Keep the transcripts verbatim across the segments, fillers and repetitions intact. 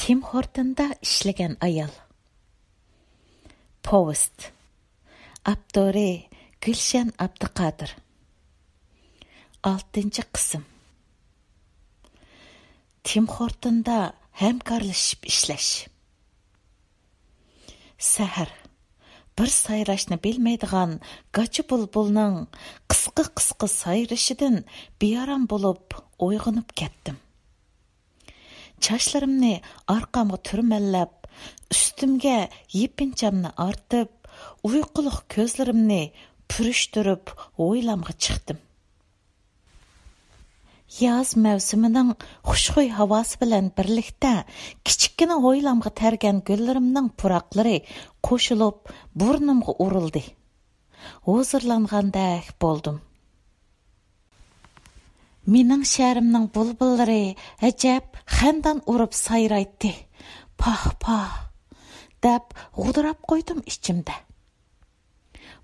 تىم خورتوندا ئىشلىگەن ئايال. پوۋېست. ئاپتورى: گۈلشەن ئابدۇقادىر. ئالتىنچى قىسىم. تىم خورتوندا ھەمكارلىشىپ ئىشلەش. سەھەر. بىر سايراشنى بىلمەيدىغان گاچا بۇلبۇلنىڭ قىسقا-قىسقا سايرىشىدىن بىئارام بولۇپ ئويغىنىپ كەتتىم. چاچلىرىمنى ئارقامغا تۈرمەللەپ، ئۈستۈمگە يېپىنچامنى ئارتىپ، ئۇيقۇلۇق كۆزلىرىمنى پۈرۈشتۈرۈپ ھويلامغا چىقتىم. ياز مەۋسۇمىنىڭ خۇشخۇي ھاۋاسى بىلەن بىرلىكتە كىچىككىنە ھويلامغا تەرگەن گۈللىرىمنىڭ پۇراقلىرى قوشۇلۇپ بۇرنۇمغا ئۇرۇلدى. ھۇزۇرلانغاندەك بولدۇم. مېنىڭ شەھىرىمنىڭ بۇلبۇللىرى ئەجەب خەندان ئۇرۇپ سايرايتتى. پاھ، پاھ دەپ غودراپ قويدۇم ئىچىمدە.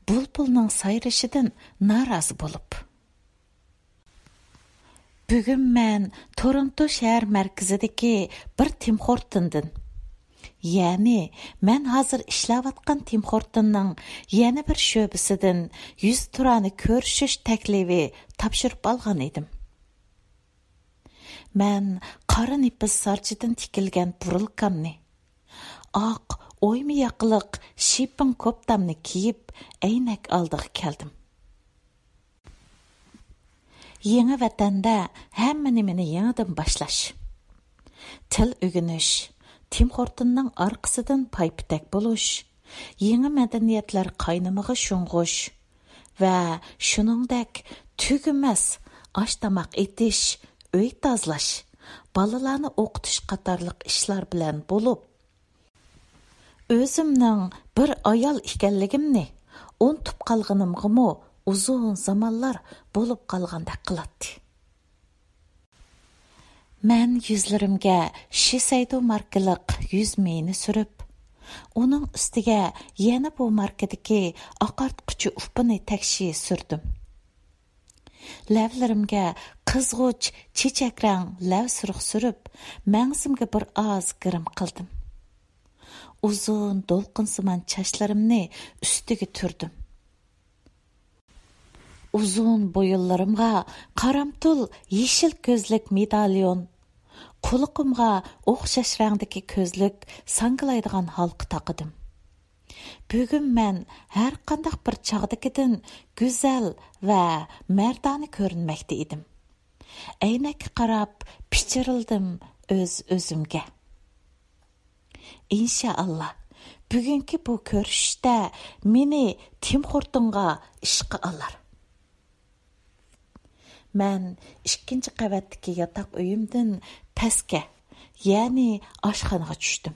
بۇلبۇلنىڭ سايرىشىدىن نارازى بولۇپ. بۈگۈن مەن تورونتو شەھەر مەركىزىدىكى بىر تىم خورتوندىن، يەنى مەن ھازىر ئىشلەۋاتقان تىم خورتوننىڭ يەنە بىر شۆبىسىدىن يۈزتۇرانە كۆرۈشۈش تەكلىپى تاپشۇرۇپ ئالغان ئىدىم. مەن قارا نېپىز سارچىدىن تىكىلگەن بۇرۇلكامنى، ئاق ئويما ياقىلىق شىپپىڭ كوپتامنى كىيىپ، ئەينەك ئالدىغا كەلدىم. يېڭى ۋەتەندە ھەممە نېمىنى يېڭىدىن باشلاش. تىل ئۆگىنىش، تىم خورتوننىڭ ئارقىسىدىن پاي-پېتەك بولۇش، يېڭى مەدەنىيەتلەر قاينىمىغا شۇڭغۇش ۋە شۇنىڭدەك تۈگىمەس ئاش-تاماق ئېتىش، ئۆي تازىلاش، بالىلارنى ئوقۇتۇش قاتارلىق ئىشلار بىلەن بولۇپ، ئۆزۈمنىڭ بىر ئايال ئىكەنلىكىمنى ئۇنتۇپ قالغىنىمغىمۇ ئۇزۇن زامانلار بولۇپ قالغاندەك قىلاتتى. مەن يۈزلىرىمگە شىسەيدو ماركىلىق يۈز مېيىنى سۈرۈپ، ئۇنىڭ ئۈستىگە يەنە بۇ ماركىدىكى ئاقارتقۇچى ئۇپىنى تەكشى سۈردۈم. لەۋلىرىمگە قىزغۇچ چېچەك رەڭ لەۋ سۇرۇق سۈرۈپ، مەڭزىمگە بىر ئاز گىرىم قىلدىم. ئۇزۇن دولقۇنسىمان چاچلىرىمنى ئۈستىگە تۈردۈم. ئۇزۇن بويۇنلىرىمغا قارامتۇل يېشىل كۆزلۈك مېداليون، قۇلىقىمغا ئوخشاش رەڭدىكى كۆزلۈك ساڭگىلايدىغان ھالقا تاقىدىم. بۈگۈن مەن ھەرقانداق بىر چاغدىكىدىن گۈزەل ۋە مەردانە كۆرۈنمەكتە ئىدىم. ئەينەككە قاراپ پىچىرلىدىم ئۆز-ئۆزۈمگە. ئىنشائاللا، بۈگۈنكى بۇ كۆرۈشۈشتە مېنى تىم خورتونغا ئىشقا ئالار. مەن ئىككىنچى قەۋەتتىكى ياتاق ئۆيۈمدىن پەسكە، يەنى ئاشخانىغا چۈشتۈم.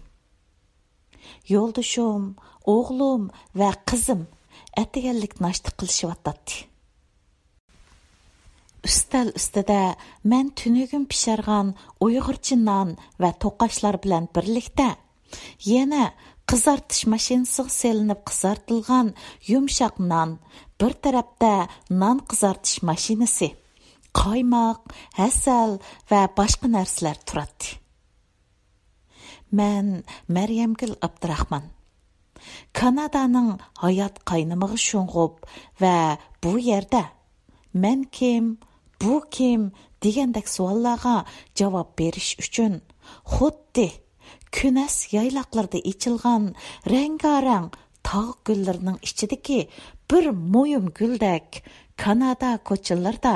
يولدىشىم، ئوغلۇم ۋە قىزىم ئەتىگەنلىك ناشتا قىلىشىۋاتاتتى. ئۈستەل ئۈستىدە مەن تۈنۈگۈن پىشۇرغان ئۇيغۇرچە نان ۋە توقاچلار بىلەن بىرلىكتە يەنە قىزارتىش ماشىنىسىغا سېلىنىپ قىزارتىلغان يۇمشاق نان، بىر تەرەپتە نان قىزارتىش ماشىنىسى، قايماق، ھەسەل ۋە باشقا نەرسىلەر تۇراتتى. مەن مەريەمگۈل ئابدۇراخمان. كانادانىڭ ھايات قاينىمىغا شۇڭغۇپ ۋە بۇ يەردە «مەن كىم؟ بۇ كىم؟» دېگەندەك سوئاللارغا جاۋاب بېرىش ئۈچۈن خۇددى كۈنەس يايلاقلىرىدا ئېچىلغان رەڭگارەڭ تاغ گۈللىرىنىڭ ئىچىدىكى بىر مۇيۇم گۈلدەك كانادا كوچىلىرىدا،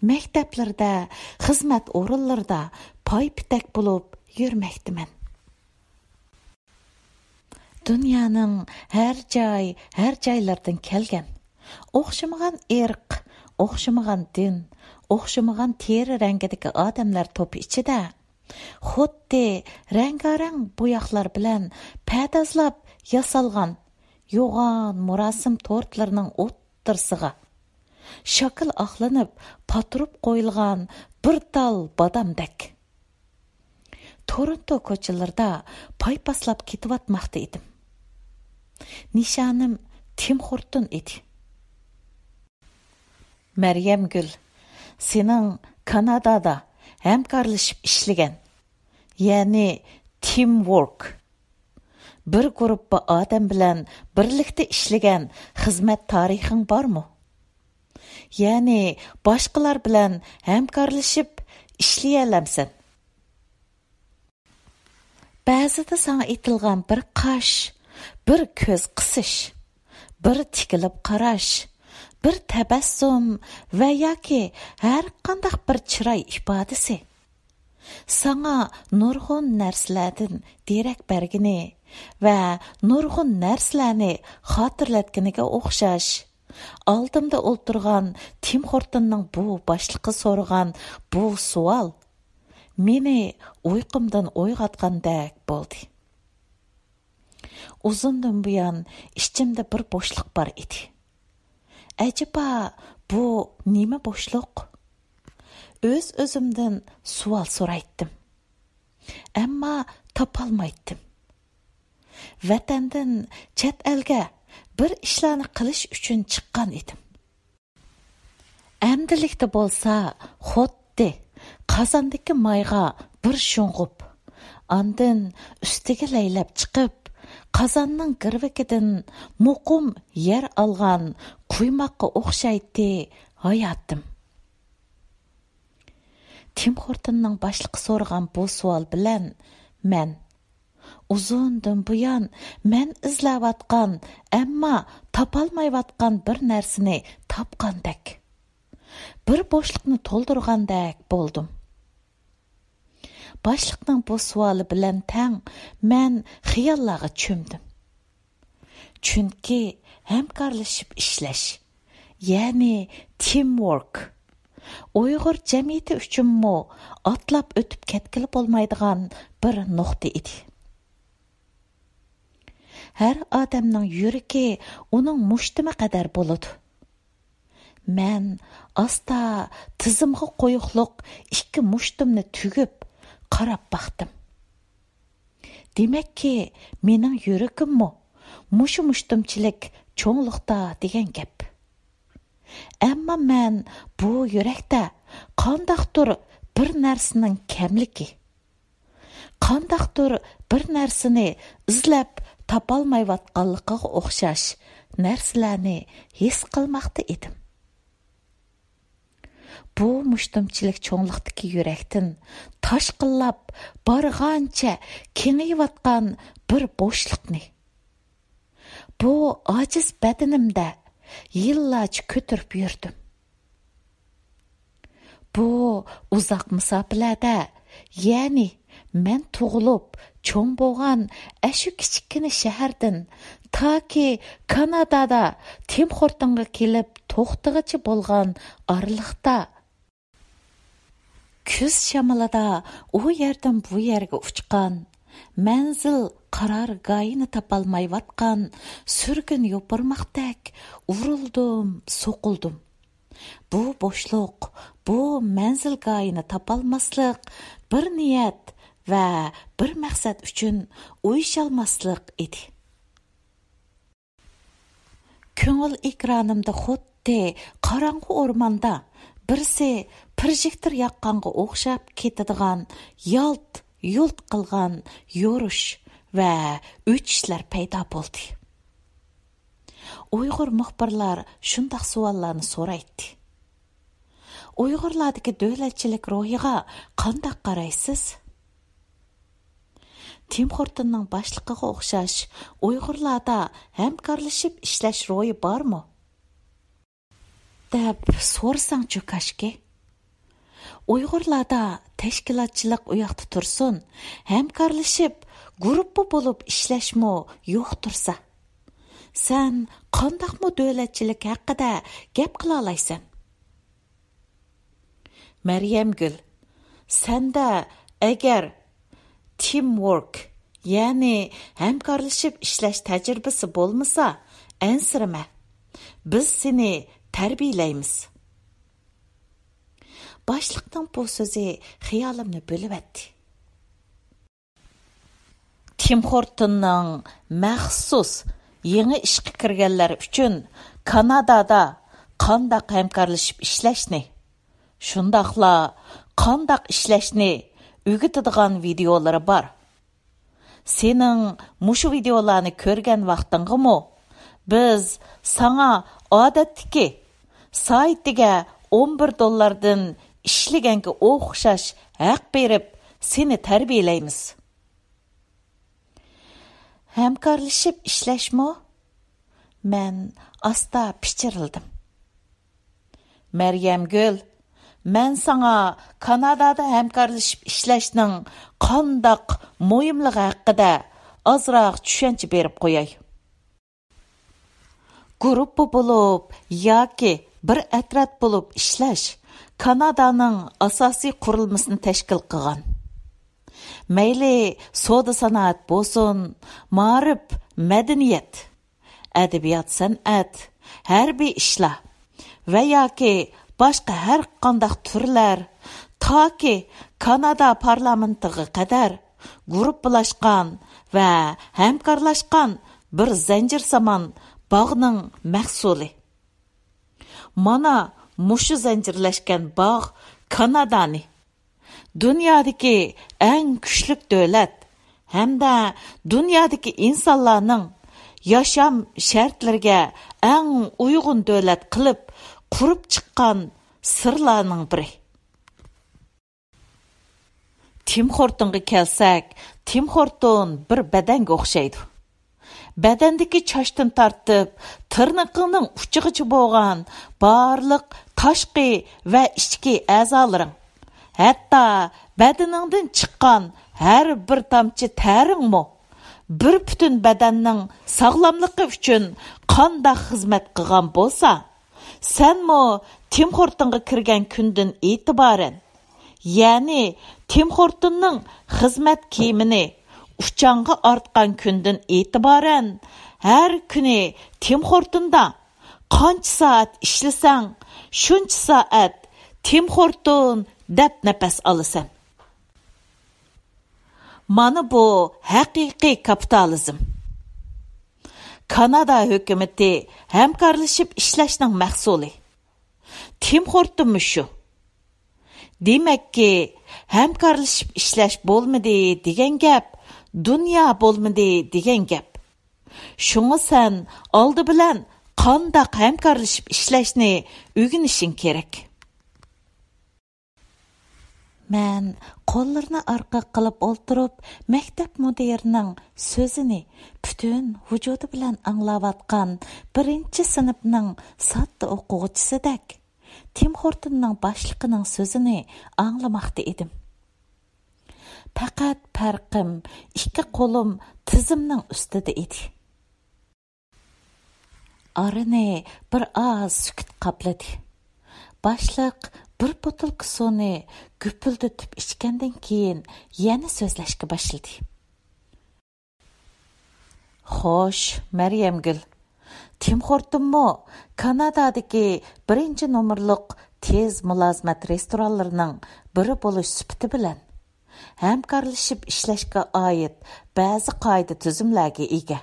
مەكتەپلىرىدە، خىزمەت ئورۇنلىرىدا پاي-پېتەك بولۇپ يۈرمەكتىمەن. دۇنيانىڭ ھەر جاي، ھەر جايلىرىدىن كەلگەن، ئوخشىمىغان ئىرق، ئوخشىمىغان دىن، ئوخشىمىغان تېرە رەڭگىدىكى ئادەملەر توپى ئىچىدە خۇددى رەڭگارەڭ بوياقلار بىلەن پەردازلاپ ياسالغان يوغان مۇراسىم تورتلىرىنىڭ ئوتتۇرىسىغا شاكىلى ئاقلىنىپ، پاتۇرۇپ قويۇلغان بىر تال بادامدەك، تورونتو كوچىلىرىدا پايپاسلاپ كېتىۋاتماقتا ئىدىم. نىشانىم تىم خورتون ئىدى. مەريەمگۈل، سېنىڭ كانادادا ھەمكارلىشىپ ئىشلىگەن، يەنى تىم ۋورك. بىر گۇرۇپپا ئادەم بىلەن بىرلىكتە ئىشلىگەن خىزمەت تارىخىڭ بارمۇ؟ يەنى باشقىلار بىلەن ھەمكارلىشىپ ئىشلىيەلەمسەن؟ بەزىدە ساڭا ئېتىلغان بىر قاش، بىر كۆز قىسىش، بىر تىكىلىپ قاراش، بىر تەبەسسۇم ۋە ياكى ھەر قانداق بىر چىراي ئىپادىسى ساڭا نۇرغۇن نەرسىلەردىن دېرەك بەرگىنى ۋە نۇرغۇن نەرسىلەرنى خاتىرىلەتكىنىگە ئوخشاش. ئالدىمدا ئولتۇرغان تىم خورتوننىڭ بۇ باشلىققا سورىغان بۇ سوئال مېنى ئۇيقۇمدىن ئويغاتقاندەك بولدى. ئۇزۇندىن بۇيان ئىچىمدە بىر بوشلۇق بار ئىدى. ئەجەبا، بۇ نېمە بوشلۇق؟ ئۆز-ئۆزۈمدىن سوئال سورايتتىم. ئەمما تاپالمايتتىم. ۋەتەندىن چەت ئەلگە بىر ئىشلارنى قىلىش ئۈچۈن چىققان ئىدىم. ئەمدىلىكتە بولسا خۇددى قازاندىكى مايغا بىر شۇڭغۇپ، ئاندىن ئۈستىگە لەيلەپ چىقىپ، قازاننىڭ گىرۋىكىدىن مۇقىم يەر ئالغان قۇيماققا ئوخشايتتى ھاياتىم. تىم خورتوننىڭ باشلىققا سورىغان بۇ سوئال بىلەن مەن ئۇزۇندىن بۇيان مەن ئىزلەۋاتقان، ئەمما تاپالمايۋاتقان بىر نەرسىنى تاپقاندەك، بىر بوشلۇقنى تولدۇرغاندەك بولدۇم. باشلىقنىڭ بۇ سوئالى بىلەن تەڭ مەن خىياللارغا چۆمدۈم. چۈنكى ھەمكارلىشىپ ئىشلەش، يەنى تىم ۋورك، ئۇيغۇر جەمئىيىتى ئۈچۈنمۇ ئاتلاپ ئۆتۈپ كەتكىلى بولمايدىغان بىر نۇقتا ئىدى. ھەر ئادەمنىڭ يۈرىكى ئۇنىڭ مۇشتۇمى قەدەر بولىدۇ. مەن ئاستا تىزىمغا قويۇقلۇق ئىككى مۇشتۇمنى تۈگۈپ قاراپ باقتىم. دېمەككى، مېنىڭ يۈرىكىممۇ مۇشۇ مۇشتۇمچىلىك چوڭلۇقتا دېگەن گەپ. ئەمما مەن بۇ يۈرەكتە قانداقتۇر بىر نەرسىنىڭ كەملىكى، قانداقتۇر بىر نەرسىنى ئىزلەپ تاپالمايۋاتقانلىقىغا ئوخشاش نەرسىلەرنى ھېس قىلماقتا ئىدىم. بۇ مۇشتۇمچىلىك چوڭلۇقتىكى يۈرەكتىن تاشقىنلاپ بارغانچە كېڭىيىۋاتقان بىر بوشلۇقنى، بۇ ئاجىز بەدىنىمدە يىللارچە كۆتۈرۈپ يۈردۈم. بۇ ئۇزاق مۇساپىلەردە، يەنى مەن تۇغۇلۇپ چوڭ بولغان ئەشۇ كىچىككىنە شەھەردىن تاكى كانادادا تىم خورتونغا كېلىپ توختىغىچە بولغان ئارىلىقتا، كۈز شامىلىدا ئۇ يەردىن بۇ يەرگە ئۇچقان، مەنزىل قارارگاھىنى تاپالمايۋاتقان سۈرگۈن يوپۇرماقتەك ئۇرۇلدۇم، سوقۇلدۇم. بۇ بوشلۇق، بۇ مەنزىلگاھىنى تاپالماسلىق، بىر نىيەت ۋە بىر مەقسەت ئۈچۈن ئۇيۇشالماسلىق ئىدى. كۆڭۈل ئېكرانىمدا خۇددى قاراڭغۇ ئورماندا بىرسى پروژېكتور ياققانغا ئوخشاپ كېتىدىغان يالت-يۇلت قىلغان يورۇش ۋە ئۆچۈشلەر پەيدا بولدى. ئۇيغۇر مۇخبىرلار شۇنداق سوئاللارنى سورايتتى. ئۇيغۇرلاردىكى دۆلەتچىلىك روھىغا قانداق قارايسىز؟ تىم خورتوننىڭ باشلىقىغا ئوخشاش ئۇيغۇرلاردا ھەمكارلىشىپ ئىشلەش روھى بارمۇ؟ دەپ سورىساڭچۇ كاشكى. ئۇيغۇرلاردا تەشكىلاتچىلىق ئۇياقتا تۇرسۇن، ھەمكارلىشىپ گۇرۇپپا بولۇپ ئىشلەشمۇ يوق تۇرسا، سەن قانداقمۇ دۆلەتچىلىك ھەققىدە گەپ قىلالايسەن؟ مەريەمگۈل، سەندە ئەگەر تىم ۋورك، يەنى ھەمكارلىشىپ ئىشلەش تەجرىبىسى بولمىسا، ئەنسىرىمە. بىز سېنى تەربىيەلەيمىز. باشلىقنىڭ بۇ سۆزى خىيالىمنى بۆلۈۋەتتى. تىم خورتوننىڭ مەخسۇس يېڭى ئىشقا كىرگەنلەر ئۈچۈن كانادادا قانداق ھەمكارلىشىپ ئىشلەشنى، شۇنداقلا قانداق ئىشلەشنى ئۆگىتىدىغان ۋىدېئولىرى بار. سېنىڭ مۇشۇ ۋىدېئولارنى كۆرگەن ۋاقتىڭغىمۇ بىز ساڭا ئادەتتىكى سائىتىگە ئون بىر دوللاردىن ئىشلىگەنگە ئوخشاش ھەق بېرىپ سېنى تەربىيەلەيمىز. ھەمكارلىشىپ ئىشلەشمۇ؟ مەن ئاستا پىچىرلىدىم. مەريەمگۈل، مەن ساڭا كانادادا ھەمكارلىشىپ ئىشلەشنىڭ قانداق مۇھىملىقى ھەققىدە ئازراق چۈشەنچە بېرىپ قوياي. گۇرۇپپا بولۇپ ياكى بىر ئەترەت بولۇپ ئىشلەش كانادانىڭ ئاساسىي قۇرۇلمىسىنى تەشكىل قىلغان. مەيلى سودا سانائەت بولسۇن، مائارىپ، مەدەنىيەت، ئەدەبىيات سەنئەت، ھەربىي ئىشلار ۋە ياكى باشقا ھەر قانداق تۈرلەر، تاكى كانادا پارلامېنتىغا قەدەر گۇرۇپپىلاشقان ۋە ھەمكارلاشقان بىر زەنجىرسىمان باغنىڭ مەھسۇلى. مانا مۇشۇ زەنجىرلەشكەن باغ كانادانى دۇنيادىكى ئەڭ كۈچلۈك دۆلەت ھەمدە دۇنيادىكى ئىنسانلارنىڭ ياشام شەرتلىرىگە ئەڭ ئۇيغۇن دۆلەت قىلىپ قۇرۇپ چىققان سىرلارنىڭ بىرى. تىم خورتونغا كەلسەك، تىم خورتون بىر بەدەنگە ئوخشايدۇ. بەدەندىكى چاچتىن تارتىپ تىرنىقىڭنىڭ ئۇچىغىچە بولغان بارلىق تاشقى ۋە ئىچكى ئەزالىرىڭ، ھەتتا بەدىنىڭدىن چىققان ھەر بىر تامچە تەرىڭمۇ بىر پۈتۈن بەدەننىڭ ساغلاملىقى ئۈچۈن قانداق خىزمەت قىلغان بولسا، سەنمۇ تىم خورتونغا كىرگەن كۈندىن ئېتىبارەن، يەنى تىم خورتوننىڭ خىزمەت كىيىمىنى ئۇچاڭغا ئارتقان كۈندىن ئېتىبارەن، ھەر كۈنى تىم خورتوندا قانچە سائەت ئىشلىسەڭ، شۇنچە سائەت تىم خورتون دەپ نەپەس ئالىسەن. مانا بۇ ھەقىقىي كاپىتالىزم. كانادا ھۆكۈمىتى ھەمكارلىشىپ ئىشلەشنىڭ مەھسۇلى. تىم خورتونمۇ شۇ. دېمەككى، ھەمكارلىشىپ ئىشلەش بولمىدى دېگەن گەپ، دۇنيا بولمىدى دېگەن گەپ. شۇڭا سەن ئالدى بىلەن قانداق ھەمكارلىشىپ ئىشلەشنى ئۆگىنىشىڭ كېرەك. مەن قوللىرىنى ئارقىغا قىلىپ ئولتۇرۇپ، مەكتەپ مۇدىرىنىڭ سۆزىنى پۈتۈن ۋۇجۇدى بىلەن ئاڭلاۋاتقان بىرىنچى سىنىپنىڭ ساددا ئوقۇغۇچىسىدەك، تىم خورتوننىڭ باشلىقىنىڭ سۆزىنى ئاڭلىماقتا ئىدىم. پەقەت پەرقىم، ئىككى قولۇم تىزىمنىڭ ئۈستىدە ئىدى. ئارىنى بىر ئاز سۈكۈت قاپلىدى. باشلىق بىر بوتۇلكا سۇنى گۈپۈلدىتىپ ئىچكەندىن كېيىن يەنە سۆزلەشكە باشلىدى. خوش، مەريەمگۈل. تىم خورتونمۇ كانادادىكى بىرىنچى نومۇرلۇق تېز مۇلازىمەت رېستورانلىرىنىڭ بىرى بولۇش سۈپىتى بىلەن ھەمكارلىشىپ ئىشلەشكە ئائىت بەزى قائىدە-تۈزۈملەرگە ئىگە.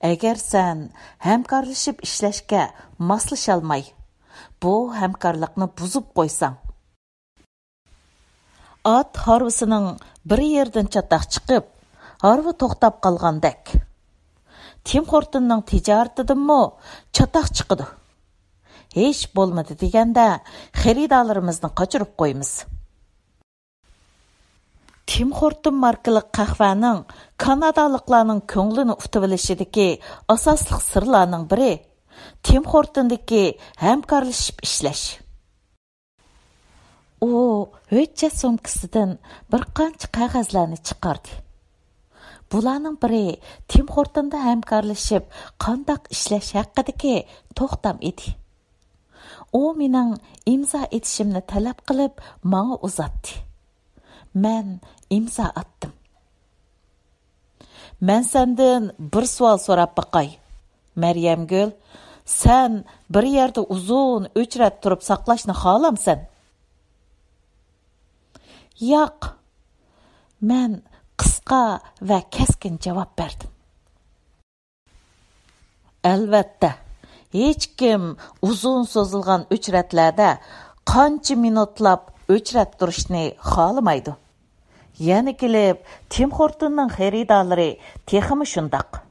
ئەگەر سەن ھەمكارلىشىپ ئىشلەشكە ماسلىشالماي، بۇ ھەمكارلىقنى بۇزۇپ قويساڭ، ئات ھارۋىسىنىڭ بىر يېرىدىن چاتاق چىقىپ، ھارۋا توختاپ قالغاندەك، تىم خورتوننىڭ تىجارىتىدىنمۇ چاتاق چىقىدۇ. ھېچ بولمىدى دېگەندە، خېرىدارلىرىمىزنى قاچۇرۇپ قويىمىز. تىم خورتون ماركىلىق قەھۋەنىڭ كانادالىقلارنىڭ كۆڭلىنى ئۇتۇۋېلىشىدىكى ئاساسلىق سىرلارنىڭ بىرى، تىم خورتوندىكى ھەمكارلىشىپ ئىشلەش. ئۇ ھۆججەت سومكىسىدىن بىر قانچە قەغەزلەرنى چىقاردى. بۇلارنىڭ بىرى تىم خورتوندا ھەمكارلىشىپ قانداق ئىشلەش ھەققىدىكى توختام ئىدى. ئۇ مېنىڭ ئىمزا ئېتىشىمنى تەلەپ قىلىپ، ماڭا ئۇزاتتى. مەن ئىمزا ئاتتىم. مەن سەندىن بىر سوئال سوراپ باقاي، مەريەمگۈل، سەن بىر يەردە ئۇزۇن ئۆچرەت تۇرۇپ ساقلاشنى خالامسەن؟ ياق، مەن قىسقا ۋە كەسكىن جاۋاب بەردىم. ئەلۋەتتە، ھېچكىم ئۇزۇن سوزۇلغان ئۆچرەتلەردە قانچە مىنۇتلاپ ئۆچرەت تۇرۇشنى خالىمايدۇ. يەنە كېلىپ، تىم خورتوننىڭ خېرىدارلىرى تېخىمۇ شۇنداق.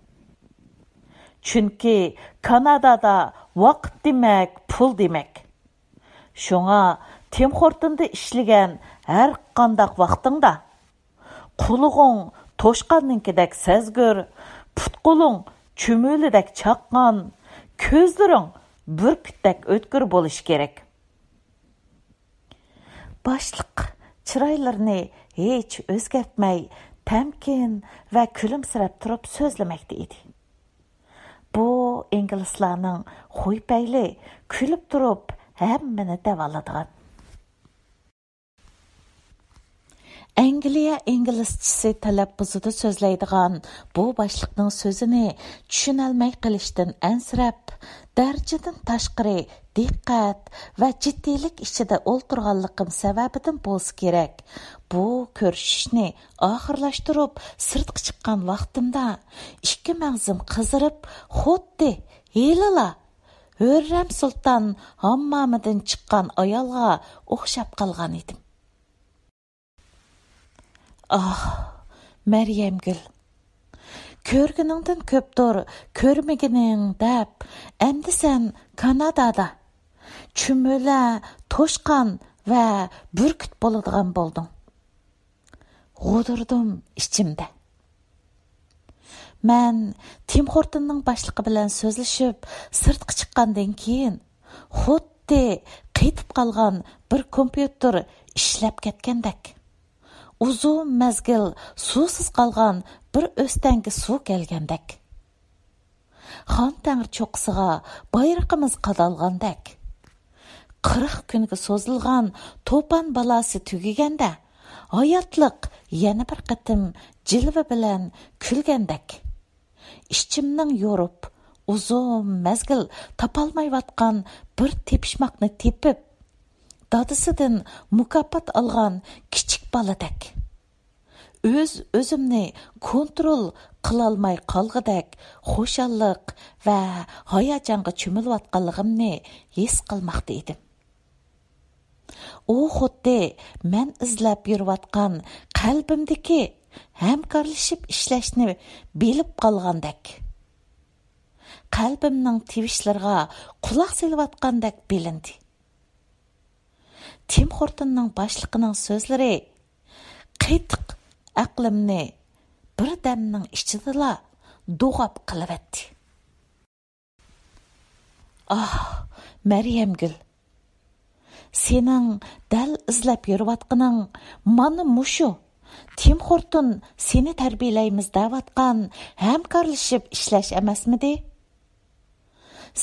چۈنكى كانادادا ۋاقىت دېمەك، پۇل دېمەك. شۇڭا تىم خورتوندا ئىشلىگەن ھەر قانداق ۋاقتىڭدا، قۇلىقىڭ توشقاننىڭكىدەك سەزگۈر، پۇت-قولۇڭ چۈمۈلىدەك چاققان، كۆزلىرىڭ بۈركۈتتەك ئۆتكۈر بولۇشى كېرەك. باشلىق چىرايلىرىنى ھېچ ئۆزگەرتمەي، تەمكىن ۋە كۈلۈمسىرەپ تۇرۇپ سۆزلىمەكتە ئىدى. بۇ ئىنگلىزلارنىڭ خۇي پەيلى، كۈلۈپ تۇرۇپ ھەممىنى دەۋالىدىغان. ئەنگلىيە ئىنگلىزچىسى تەلەپپۇزىدا سۆزلەيدىغان بۇ باشلىقنىڭ سۆزىنى چۈشىنەلمەي قېلىشتىن ئەنسىرەپ، دەرىجىدىن تاشقىرى دىققەت ۋە جىددىيلىك ئىچىدە ئولتۇرغانلىقىم سەۋەبىدىن بولسا كېرەك، بۇ كۆرۈشۈشنى ئاخىرلاشتۇرۇپ سىرتقا چىققان ۋاقتىمدا، ئىككى مەڭزىم قىزىرىپ، خۇددى ھېلىلا ھۆررەم سۇلتان ھاممامىدىن چىققان ئايالغا ئوخشاپ قالغان ئىدىم. ئاھ، مەريەمگۈل، كۆرگىنىڭدىن كۆپتۇر كۆرمىگىنىڭ دەپ، ئەمدى سەن كانادادا چۈمۈلە، توشقان ۋە بۈركۈت بولىدىغان بولدۇڭ. غۇدۇردۇم ئىچىمدە. مەن تىم خورتوننىڭ باشلىقى بىلەن سۆزلىشىپ سىرتقا چىققاندىن كېيىن، خۇددى قېتىپ قالغان بىر كومپيۇتېر ئىشلەپ كەتكەندەك، ئۇزۇن مەزگىل سۇسىز قالغان بىر ئۆستەڭگە سۇ كەلگەندەك، خان تەڭرى چوققىسىغا بايرىقىمىز قادالغاندەك، قىرىق كۈنگە سوزۇلغان توپان بالاسى تۈگىگەندە، ھاياتلىق يەنە بىر قېتىم جىلۋە بىلەن كۈلگەندەك، ئىچىمنىڭ يورۇپ، ئۇزۇن مەزگىل تاپالمايۋاتقان بىر تېپىشماقنى تېپىپ، دادىسىدىن مۇكاپات ئالغان كىچىك بالىدەك، ئۆز-ئۆزۈمنى كونترول قىلالماي قالغۇدەك خۇشاللىق ۋە ھاياجانغا چۆمۈلۈۋاتقانلىقىمنى ھېس قىلماقتا ئىدىم. ئۇ خۇددى مەن ئىزدەپ يۈرۈۋاتقان قەلبىمدىكى ھەمكارلىشىپ ئىشلەشنى بىلىپ قالغاندەك، قەلبىمنىڭ تىۋىشلىرىغا قۇلاق سېلىۋاتقاندەك بىلىندى. تىم خورتوننىڭ باشلىقىنىڭ سۆزلىرى قېتىق ئەقلىمنى بىر دەمنىڭ ئىچىدىلا دوغاپ قىلىۋەتتى. ئاھ، مەريەمگۈل، سېنىڭ دەل ئىزدەپ يۈرۈۋاتقىنىڭ مانا مۇشۇ تىم خورتون سېنى تەربىيەلەيمىز دەۋاتقان ھەمكارلىشىپ ئىشلەش ئەمەسمىدى؟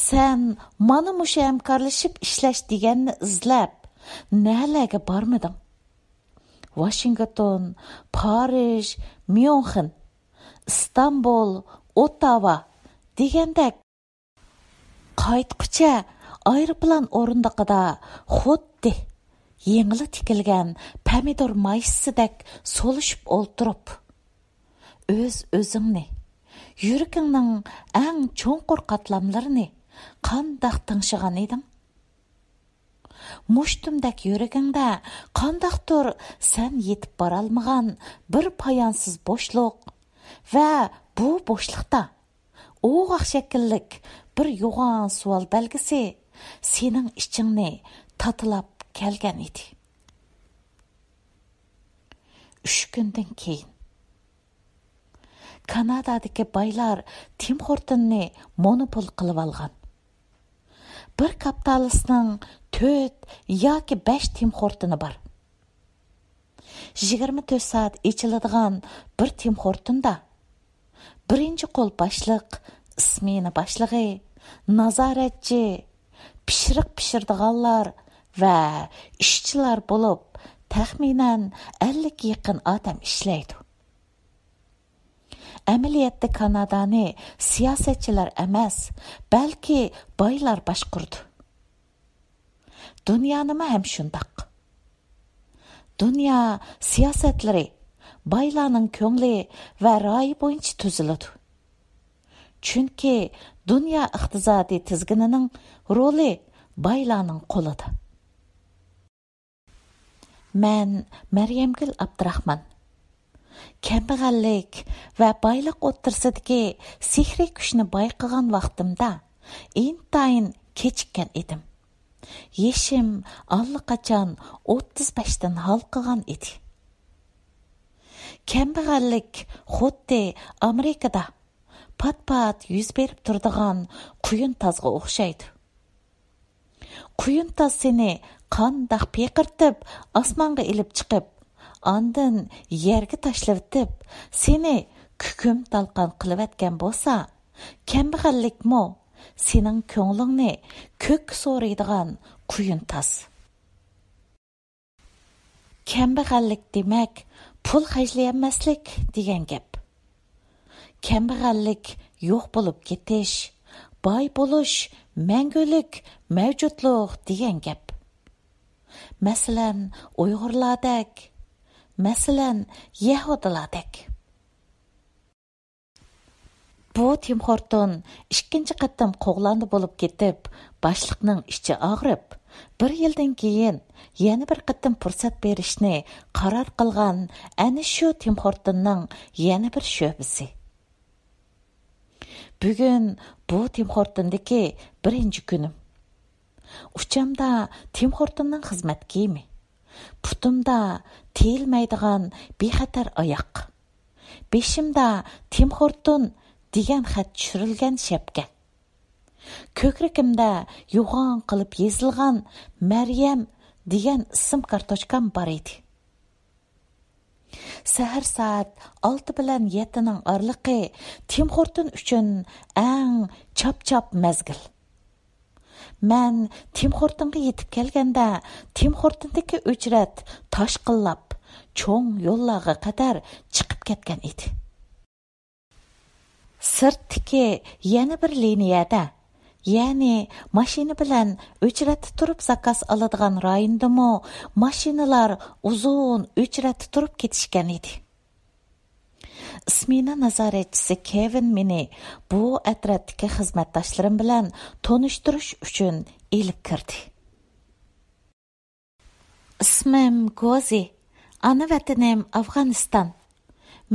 سەن مانا مۇشۇ ھەمكارلىشىپ ئىشلەش دېگەننى ئىزدەپ نەلەرگە بارمىدىڭ؟ ۋاشىنگتون، پارىژ، ميۇنخېن، ئىستانبۇل، ئوتتاۋا دېگەندەك، قايتقۇچە ئايروپىلان ئورۇندۇقىدا خۇددى يېڭىلا تىكىلگەن پەمىدۇر مايسىسىدەك سولۇشۇپ ئولتۇرۇپ، ئۆز-ئۆزۈڭنى، يۈرىكىڭنىڭ ئەڭ چوڭقۇر قاتلاملىرىنى قانداق تىڭشىغان ئىدىڭ؟ مۇشتۇمدەك يۈرىكىڭدە قانداقتۇر سەن يېتىپ بارالمىغان بىر پايانسىز بوشلۇق ۋە بۇ بوشلۇقتا ئوغاق شەكىللىك بىر يوغان سوئال بەلگىسى سېنىڭ ئىچىڭنى تاتىلاپ كەلگەن ئىدى. ئۈچ كۈندىن كېيىن. كانادادىكى بايلار تىم خورتوننى مونوپول قىلىۋالغان. بىر كاپىتالىستنىڭ تۆت ياكى بەش تىم خورتونى بار. يىگىرمە تۆت سائەت ئېچىلىدىغان بىر تىم خورتوندا بىرىنچى قول باشلىق، ئىسمېنا باشلىقى، نازارەتچى، پىششىق پىشۇرىدىغانلار ۋە ئىشچىلار بولۇپ، تەخمىنەن ئەللىككە يېقىن ئادەم ئىشلەيدۇ. ئەمەلىيەتتە كانادانى سىياسەتچىلەر ئەمەس، بەلكى بايلار باشقۇرىدۇ. دۇنيانىمۇ ھەم شۇنداق. دۇنيا سىياسەتلىرى بايلارنىڭ كۆڭلى ۋە رايى بويىچە تۈزۈلىدۇ. چۈنكى دۇنيا ئىقتىسادىي تىزگىنىنىڭ رولى بايلارنىڭ قولىدا. مەن مەريەمگۈل ئابدۇراخمان. كەمبەغەللىك ۋە بايلىق ئوتتۇرىسىدىكى سېھرىي كۈچنى بايقىغان ۋاقتىمدا ئىنتايىن كېچىككەن ئىدىم. يېشىم ئاللىقاچان ئوتتۇز بەشتىن ھالقىغان ئىدى. كەمبەغەللىك خۇددى ئامېرىكىدا پات-پات يۈز بېرىپ تۇرىدىغان قۇيۇن تازغا ئوخشايدۇ. قۇيۇن تاز سېنى قانداق پىقىرتىپ ئاسمانغا ئېلىپ چىقىپ، ئاندىن يەرگە تاشلىۋېتىپ، سېنى كۈكۈم تالقان قىلىۋەتكەن بولسا، كەمبەغەللىكمۇ سېنىڭ كۆڭلۈڭنى كۆككە سورۇيدىغان قۇيۇن تاز. كەمبەغەللىك دېمەك، پۇل خەجلىيەلمەسلىك دېگەن گەپ. كەمبەغەللىك يوق بولۇپ كېتىش، باي بولۇش، مەڭگۈلۈك مەۋجۇتلۇق دېگەن گەپ. مەسىلەن، ئۇيغۇرلاردەك، مەسىلەن، يەھۇدىيلاردەك. بۇ تىم خورتون ئىككىنچى قېتىم قوغلاندى بولۇپ كېتىپ، باشلىقنىڭ ئىچى ئاغرىپ، بىر يىلدىن كېيىن يەنە بىر قېتىم پۇرسەت بېرىشنى قارار قىلغان ئەنە شۇ تىم خورتوننىڭ يەنە بىر شۆبىسى. بۈگۈن بۇ تىم خورتوندىكى بىرىنچى كۈنۈم. ئۇچامدا تىم خورتوننىڭ خىزمەت كىيىمى. پۇتۇمدا تېيىلمەيدىغان بىخەتەر ئاياق. بېشىمدا تىم خورتون دېگەن خەت چۈشۈرۈلگەن شەپكە. كۆكرىكىمدە يوغان قىلىپ يېزىلغان مەريەم دېگەن ئىسىم كارتوچكام بار ئىدى. سەھەر سائەت ئالتە بىلەن يەتتىنىڭ ئارىلىقى تىم خورتون ئۈچۈن ئەڭ چاپ-چاپ مەزگىل. مەن تىم خورتونغا يېتىپ كەلگەندە، تىم خورتوندىكى ئۆچرەت تاشقىنلاپ، چوڭ يوللارغا قەدەر چىقىپ كەتكەن ئىدى. سىرتتىكى يەنە بىر لىنىيەدە، يەنى ماشىنا بىلەن ئۆچرەتتە تۇرۇپ زاكاز ئالىدىغان رايوندىمۇ ماشىنىلار ئۇزۇن ئۆچرەتتە تۇرۇپ كېتىشكەن ئىدى. ئىسمېنا نازارەتچىسى كېۋىن مېنى بۇ ئەترەتتىكى خىزمەتداشلىرىم بىلەن تونۇشتۇرۇش ئۈچۈن ئېلىپ كىردى. ئىسمىم گوزى، ئانا ۋەتىنىم ئافغانىستان.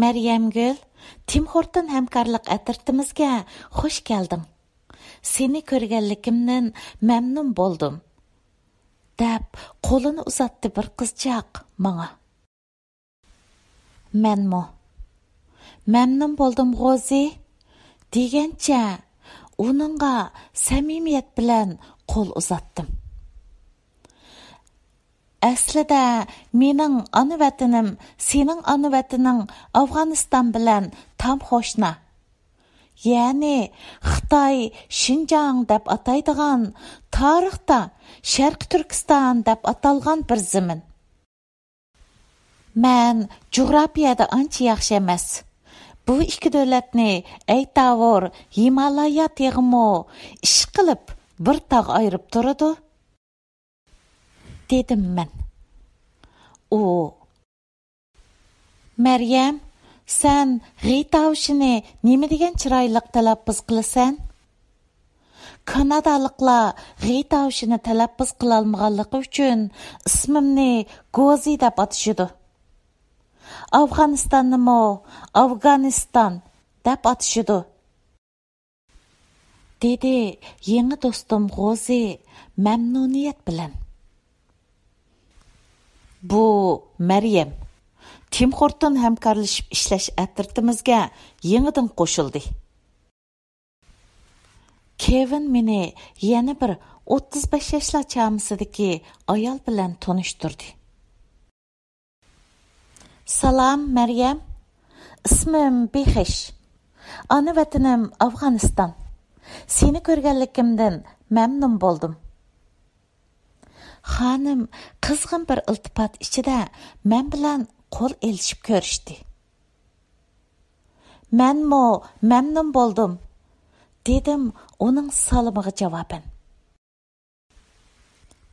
مەريەمگۈل، تىم خورتون ھەمكارلىق ئەترىتىمىزگە خۇش كەلدىڭ. سېنى كۆرگەنلىكىمدىن مەمنۇن بولدۇم، دەپ قولىنى ئۇزاتتى بىر قىزچاق ماڭا. مەنمۇ، مەمنۇن بولدۇم غوزى، دېگەنچە ئۇنىڭغا سەمىمىيەت بىلەن قول ئۇزاتتىم. ئەسلىدە مېنىڭ ئانا ۋەتىنىم سېنىڭ ئانا ۋەتىنىڭ ئافغانىستان بىلەن تام قوشنا. يەنى خىتاي شىنجاڭ دەپ ئاتايدىغان، تارىختا شەرقىي تۈركىستان دەپ ئاتالغان بىر زېمىن. مەن جۇغراپىيەدە ئانچە ياخشى ئەمەس. بۇ ئىككى دۆلەتنى ئەيتاۋۇر ھىمالايا تېغىمۇ ئىشقىلىپ بىر تاغ ئايرىپ تۇرىدۇ، دېدىم مەن. ئۇ، مەريەم، سەن غىتاۋشىنى نېمە دېگەن چىرايلىق تەلەپپۇز قىلىسەن؟ كانادالىقلار غىتاۋشىنى تەلەپپۇز قىلالمىغانلىقى ئۈچۈن ئىسمىمنى گوزى دەپ ئاتىشىدۇ. ئافغانىستاننىمۇ ئافغانىستان دەپ ئاتىشىدۇ، دېدى يېڭى دوستۇم غوزى مەمنۇنىيەت بىلەن. بۇ مەريەم. تىم خورتون ھەمكارلىشىپ ئىشلەش ئەترىتىمىزگە يېڭىدىن قوشۇلدى. كېۋىن مېنى يەنە بىر ئوتتۇز بەش ياشلار چامىسىدىكى ئايال بىلەن تونۇشتۇردى. سالام، مەريەم. ئىسمىم بېخىش. ئانا ۋەتىنىم ئافغانىستان. سېنى كۆرگەنلىكىمدىن مەمنۇن بولدۇم. خانىم قىزغىن بىر ئىلتىپات ئىچىدە مەن بىلەن قول ئېلىشىپ كۆرۈشتى. مەنمۇ مەمنۇن بولدۇم، دېدىم ئۇنىڭ سالىمىغا جاۋابەن.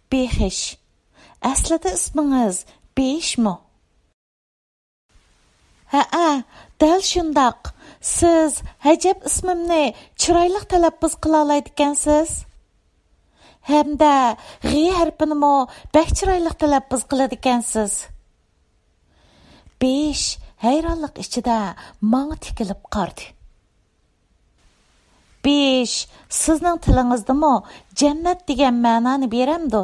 بېخىش. ئەسلىدە ئىسمىڭىز بېيىشمۇ؟ ھەئە، دەل شۇنداق. سىز ئەجەب ئىسمىمنى چىرايلىق تەلەپپۇز قىلالايدىكەنسىز. ھەمدە غى ھەرپىنىمۇ بەك چىرايلىق تەلەپپۇز قىلىدىكەنسىز. بېيىش ھەيرانلىق ئىچىدە ماڭا تىكىلىپ قارىدى. بېيىش، سىزنىڭ تىلىڭىزدىمۇ جەننەت دېگەن مەنانى بېرەمدۇ؟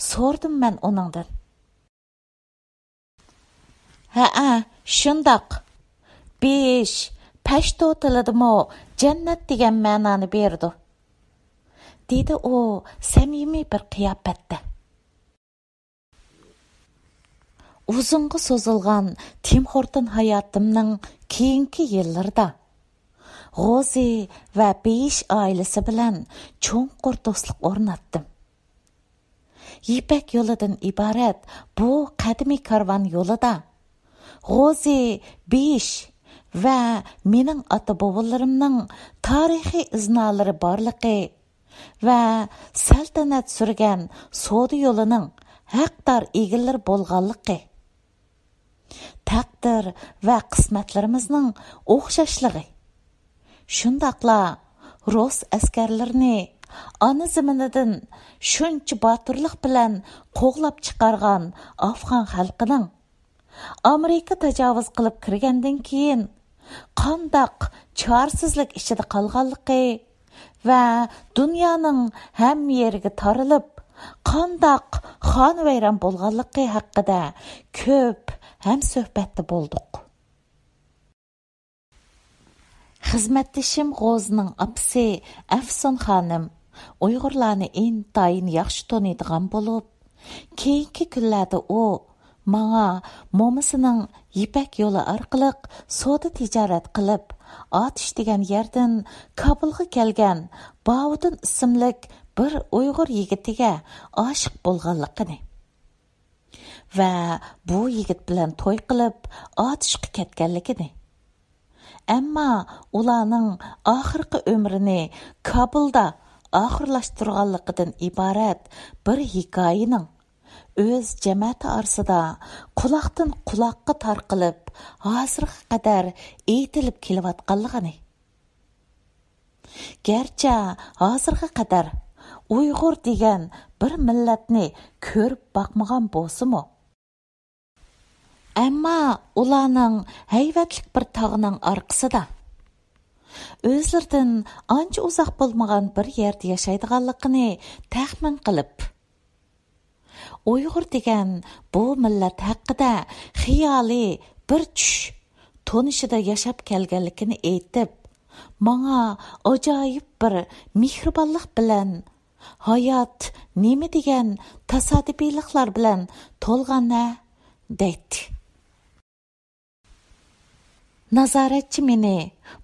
سورىدىم مەن ئۇنىڭدىن. ھەئە، شۇنداق. بېيىش، پەشتۇ تىلىدىمۇ جەننەت دېگەن مەنانى بېرىدۇ، دېدى ئۇ سەمىمىي بىر قىياپەتتە. ئۇزۇنغا سوزۇلغان تىم خورتون ھاياتىمنىڭ كېيىنكى يىللىرىدا غوزى ۋە بېيىش ئائىلىسى بىلەن چوڭقۇر دوستلۇق ئورناتتىم. يىپەك يولىدىن ئىبارەت بۇ قەدىمىي كارۋان يولىدا غوزى، بېيىش ۋە مېنىڭ ئاتا-بوۋىلىرىمنىڭ تارىخىي ئىزنالىرى بارلىقى ۋە سەلتەنەت سۈرگەن سودا يولىنىڭ ھەقدار ئىگىلىرى بولغانلىقى، تەقدىر ۋە قىسمەتلىرىمىزنىڭ ئوخشاشلىقى، شۇنداقلا رۇس ئەسكەرلىرىنى ئانا زېمىنىدىن شۇنچە باتۇرلۇق بىلەن قوغلاپ چىقارغان ئافغان خەلقىنىڭ ئامېرىكا تاجاۋۇز قىلىپ كىرگەندىن كېيىن قانداق چارىسىزلىك ئىچىدە قالغانلىقى ۋە دۇنيانىڭ ھەممە يېرىگە تارىلىپ، قانداق خانىۋەيران بولغانلىقى ھەققىدە كۆپ ھەمسۆھبەتتە بولدۇق. خىزمەتدىشىم غوزىنىڭ ئاپىسى ئەفسۇن خانىم ئۇيغۇرلارنى ئىنتايىن ياخشى تونۇيدىغان بولۇپ، كېيىنكى كۈنلەردە ئۇ ماڭا مومىسىنىڭ يىپەك يولى ئارقىلىق سودا تىجارەت قىلىپ، ئاتۇش دېگەن يەردىن كابۇلغا كەلگەن باۋۇدۇن ئىسىملىك بىر ئۇيغۇر يىگىتىگە ئاشىق بولغانلىقىنى ۋە بۇ يىگىت بىلەن توي قىلىپ، ئاتۇشقا كەتكەنلىكىنى، ئەمما ئۇلارنىڭ ئاخىرقى ئۆمرىنى كابۇلدا ئاخىرلاشتۇرغانلىقىدىن ئىبارەت بىر ھېكايىنىڭ ئۆز جەمەتى ئارىسىدا قۇلاقتىن قۇلاققا تارقىلىپ، ھازىرغا قەدەر ئېيتىلىپ كېلىۋاتقانلىقىنى، گەرچە ھازىرغا قەدەر ئۇيغۇر دېگەن بىر مىللەتنى كۆرۈپ باقمىغان بولسىمۇ، ئەمما ئۇلارنىڭ ھەيۋەتلىك بىر تاغنىڭ ئارقىسىدا، ئۆزلىرىدىن ئانچە ئۇزاق بولمىغان بىر يەردە ياشايدىغانلىقىنى تەخمىن قىلىپ، ئۇيغۇر دېگەن بۇ مىللەت ھەققىدە خىيالىي بىر چۈش تونۇشىدا ياشاپ كەلگەنلىكىنى ئېيتىپ، ماڭا ئاجايىپ بىر مېھرىبانلىق بىلەن، «ھايات نېمە دېگەن تاسادىپىيلىقلار بىلەن تولغان ھە؟» دەيتتى. نازارەتچى مېنى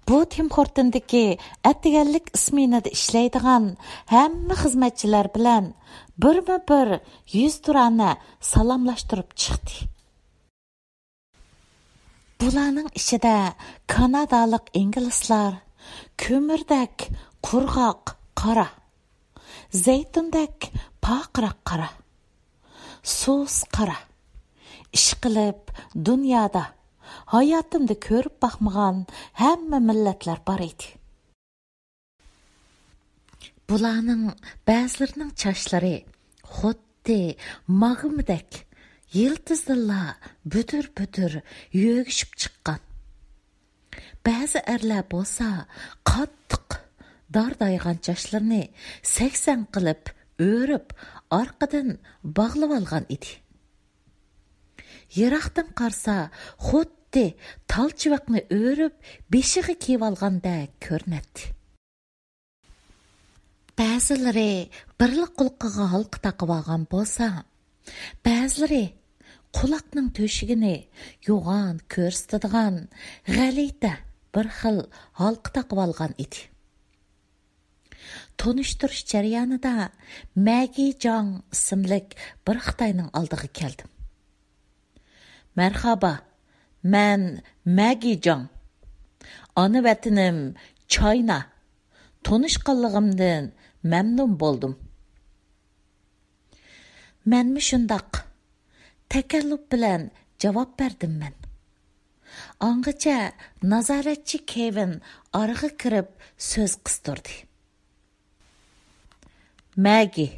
بۇ تىم خورتوندىكى ئەتىگەنلىك ئىسمېنىدا ئىشلەيدىغان ھەممە خىزمەتچىلەر بىلەن بىرمۇبىر يۈزتۇرانە سالاملاشتۇرۇپ چىقتى. بۇلارنىڭ ئىچىدە كانادالىق ئىنگلىزلار كۆمۈردەك قۇرغاق قارا، زەيتۇندەك پارقىراق قارا، سۇس قارا، ئىشقىلىپ دۇنيادا ھاياتىمدا كۆرۈپ باقمىغان ھەممە مىللەتلەر بار ئىدى. بۇلارنىڭ بەزىلىرىنىڭ چاچلىرى خۇددى ماگمىدەك يىلتىزدىنلا بۈدۈر-بۈدۈر يۆگىشىپ چىققان. بەزى ئەرلەر بولسا قاتتىق داردايغان چاچلىرىنى سەكسەن قىلىپ ئۆرۈپ، ئارقىدىن باغلىۋالغان ئىدى. يىراقتىن قارىسا، خۇددى تال چىۋىقنى ئۆرۈپ، بېشىغا كىيىۋالغاندەك كۆرۈنەتتى. بەزىلىرى بىرلا قۇلىقىغا ھالقا تاقىۋالغان بولسا، بەزىلىرى قۇلاقنىڭ تۆشۈكىنى يوغان كۆرسىتىدىغان غەلىتە بىر خىل ھالقا تاقىۋالغان ئىدى. تونۇشتۇرۇش جەريانىدا مەگى جاڭ ئىسىملىك بىر خىتاينىڭ ئالدىغا كەلدىم. «مەرھابا، مەن مەگى جاڭ. ئانا ۋەتىنىم چاينا. تونۇشقانلىقىمدىن مەمنۇن بولدۇم.» «مەنمۇ شۇنداق»، تەكەللۇپ بىلەن جاۋاب بەردىم مەن. ئاڭغىچە نازارەتچى كېۋىن ئارىغا كىرىپ سۆز قىستۇردى. «مەگى،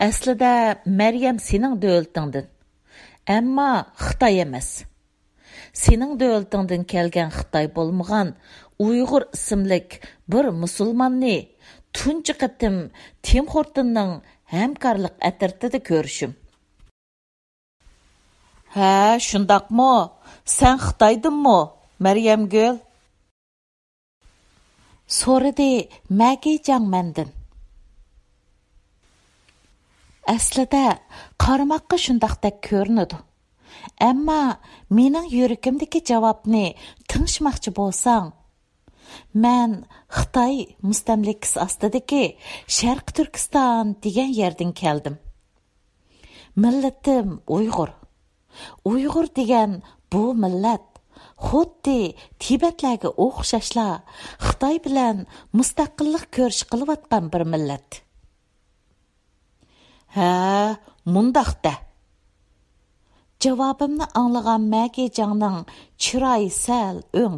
ئەسلىدە مەريەم سېنىڭ دۆلىتىڭدىن، ئەمما خىتاي ئەمەس. سېنىڭ دۆلىتىڭدىن كەلگەن خىتاي بولمىغان ئۇيغۇر ئىسىملىك بىر مۇسۇلماننى تۇنجى قېتىم تىم خورتوننىڭ ھەمكارلىق ئەترىتىدە كۆرۈشۈم. ھە، شۇنداقمۇ؟ سەن خىتايدىنمۇ، مەريەمگۈل؟ سورىدى مەگىجاڭ مەندىن. ئەسلىدە قارىماققا شۇنداقتەك كۆرۈنىدۇ. ئەمما مېنىڭ يۈرىكىمدىكى جاۋابنى تىڭشىماقچى بولساڭ، مەن خىتاي مۇستەملىكىسى ئاستىدىكى شەرقىي تۈركىستان دېگەن يەردىن كەلدىم. مىللىتىم ئۇيغۇر. ئۇيغۇر دېگەن بۇ مىللەت خۇددى تىبەتلەرگە ئوخشاشلا خىتاي بىلەن مۇستەقىللىق كۈرىشى قىلىۋاتقان بىر مىللەت. ھە، مۇنداق دە. جاۋابىمنى ئاڭلىغان مەگىجاڭنىڭ چىرايى سەل ئۆڭ.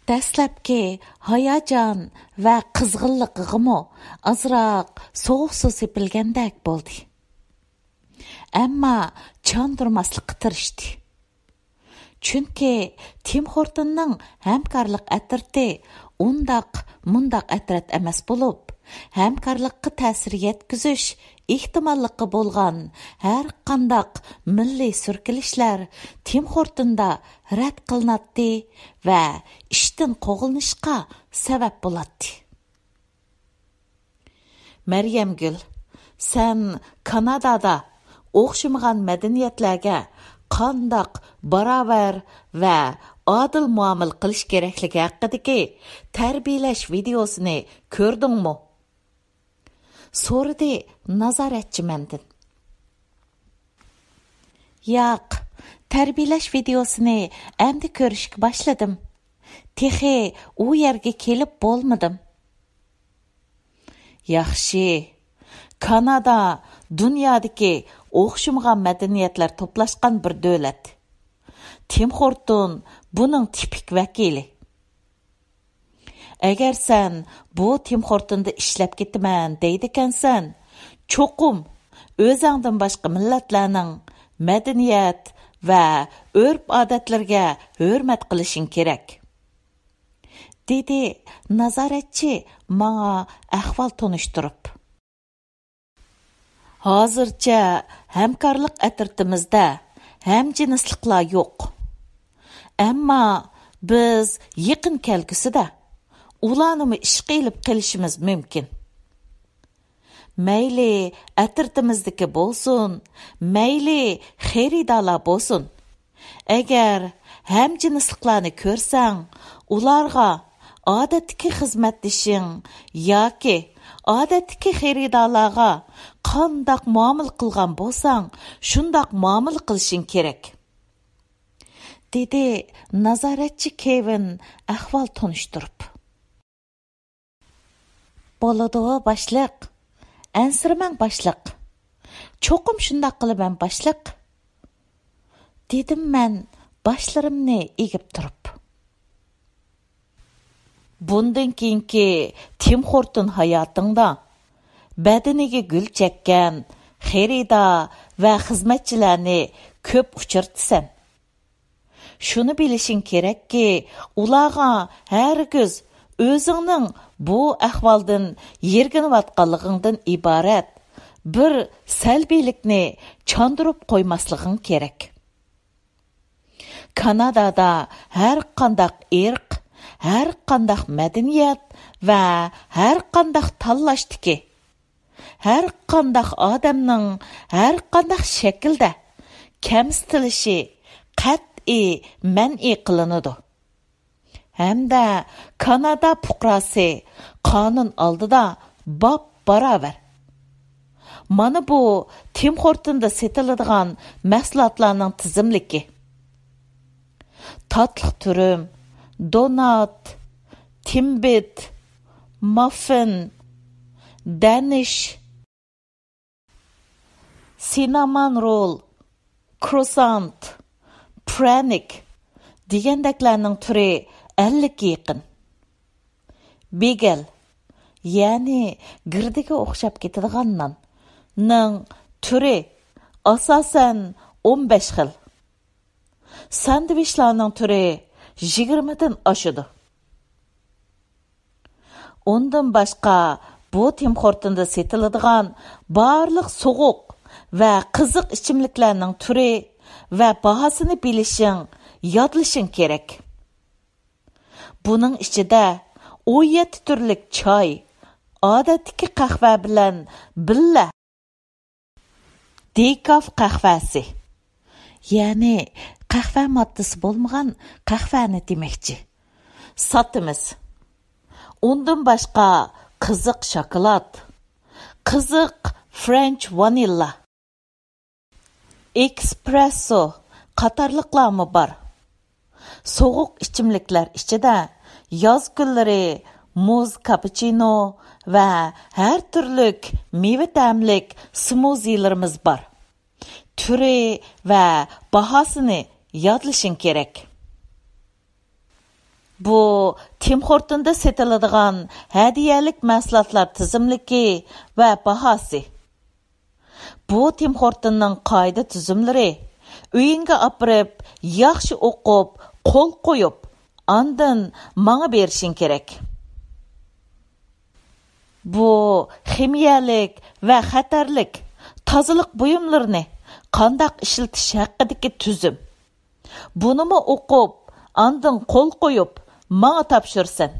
دەسلەپكى ھاياجان ۋە قىزغىنلىقىغىمۇ ئازراق سوغۇق سۇ سېپىلگەندەك بولدى. ئەمما چاندۇرماسلىققا تىرىشتى. چۈنكى تىم خورتوننىڭ ھەمكارلىق ئەترىتى ئۇنداق، مۇنداق ئەترەت ئەمەس بولۇپ، ھەمكارلىققا تەسىر يەتكۈزۈش ئېھتىماللىقى بولغان ھەر قانداق مىللىي سۈركىلىشلەر تىم خورتوندا رەت قىلىناتتى ۋە ئىشتىن قوغلىنىشقا سەۋەب بولاتتى. مەريەمگۈل، سەن كانادادا ئوخشىمىغان مەدەنىيەتلەرگە قانداق باراۋەر ۋە ئادىل مۇئامىلە قىلىش كېرەكلىكى ھەققىدىكى تەربىيەلەش ۋىدېئوسىنى كۆردۈڭمۇ؟ سورىدى نازارەتچى مەندىن. ياق، تەربىيەلەش ۋىدېئوسىنى ئەمدى كۆرۈشكە باشلىدىم. تېخى ئۇ يەرگە كېلىپ بولمىدىم. ياخشى، كانادا دۇنيادىكى ئوخشىمىغان مەدەنىيەتلەر توپلاشقان بىر دۆلەت. تىم خورتون بۇنىڭ تىپىك ۋەكىلى. ئەگەر سەن بۇ تىم خورتوندا ئىشلەپ كېتىمەن دەيدىكەنسەن، چوقۇم ئۆزەڭدىن باشقا مىللەتلەرنىڭ مەدەنىيەت ۋە ئۆرپ-ئادەتلىرىگە ھۆرمەت قىلىشىڭ كېرەك، دېدى نازارەتچى ماڭا ئەھۋال تونۇشتۇرۇپ. ھازىرچە ھەمكارلىق ئەترىتىمىزدە ھەمجىنسلىقلار يوق. ئەمما بىز يېقىن كەلگۈسىدە ئۇلارنىمۇ ئىشقا ئېلىپ قېلىشىمىز مۇمكىن. مەيلى ئەترىتىمىزدىكى بولسۇن، مەيلى خېرىدارلار بولسۇن، ئەگەر ھەمجىنسلىقلارنى كۆرسەڭ، ئۇلارغا ئادەتتىكى خىزمەتدىشىڭ ياكى ئادەتتىكى خېرىدارلارغا قانداق مۇئامىلە قىلغان بولساڭ، شۇنداق مۇئامىلە قىلىشىڭ كېرەك، دېدى نازارەتچى كېۋىن ئەھۋال تونۇشتۇرۇپ. بولىدۇ، باشلىق. ئەنسىرىمەڭ، باشلىق. چوقۇم شۇنداق قىلىمەن، باشلىق، دېدىم مەن باشلىرىمنى ئېگىپ تۇرۇپ. بۇندىن كېيىنكى تىم خورتون ھاياتىڭدا بەدىنىگە گۈل چەككەن خېرىدار ۋە خىزمەتچىلەرنى كۆپ ئۇچرىتىسەن. شۇنى بىلىشىڭ كېرەككى، ئۇلارغا ھەرگىز ئۆزۈڭنىڭ بۇ ئەھۋالدىن يىرگىنىۋاتقانلىقىڭدىن ئىبارەت بىر سەلبىيلىكنى چاندۇرۇپ قويماسلىقىڭ كېرەك. كانادادا ھەر قانداق ئىرق، ھەر قانداق مەدەنىيەت ۋە ھەر قانداق تاللاشتىكى، ھەر قانداق ئادەمنىڭ ھەر قانداق شەكىلدە كەمسىتىلىشى قەتئىي مەنئى قىلىنىدۇ. ھەمدە كانادا پۇقراسى قانۇن ئالدىدا باپباراۋەر. مانا بۇ تىم خورتوندا سېتىلىدىغان مەھسۇلاتلارنىڭ تىزىملىكى. تاتلىق تۈرۈم، دونات، تىمبىت، ماففىن، دەنىش، سىنامون رول، كروسسانت، پىرەنىك دېگەندەكلەرنىڭ تۈرى ئەللىككە يېقىن. بېگەل، يەنى گىردىگە ئوخشاپ كېتىدىغان نان، نىڭ تۈرى ئاساسەن ئون بەش خىل. ساندۋىچلارنىڭ تۈرى يىگىرمىدىن ئاشىدۇ. ئۇندىن باشقا، بۇ تىم خورتوندا سېتىلىدىغان بارلىق سوغۇق ۋە قىزىق ئىچىملىكلەرنىڭ تۈرى ۋە باھاسىنى بىلىشىڭ، يادلىشىڭ كېرەك. بۇنىڭ ئىچىدە ئون يەتتە تۈرلۈك چاي، ئادەتتىكى قەھۋە بىلەن بىللە دېكاف قەھۋەسى، يەنى قەھۋە ماددىسى بولمىغان قەھۋەنى دېمەكچى، ساتىمىز. ئۇندىن باشقا، قىزىق شاكىلات، قىزىق فرېنچ ۋانىللا، ئېكسپرېسسو قاتارلىقلارمۇ بار. سوغۇق ئىچىملىكلەر ئىچىدە ياز كۈنلىرى مۇز كاپۇچىنو ۋە ھەر تۈرلۈك مېۋە تەملىك سمۇزىلىرىمىز بار. تۈرى ۋە باھاسىنى يادلىشىڭ كېرەك. بۇ تىم خورتوندا سېتىلىدىغان ھەدىيەلىك مەھسۇلاتلار تىزىملىكى ۋە باھاسى. بۇ تىم خورتوننىڭ قائىدە-تۈزۈملىرى. ئۆيۈڭگە ئاپىرىپ، ياخشى ئوقۇپ، قول قويۇپ، ئاندىن ماڭا بېرىشىڭ كېرەك. بۇ خىمىيەلىك ۋە خەتەرلىك تازىلىق بۇيۇملىرىنى قانداق ئىشلىتىش ھەققىدىكى تۈزۈم. بۇنىمۇ ئوقۇپ، ئاندىن قول قويۇپ، ماڭا تاپشۇرىسەن.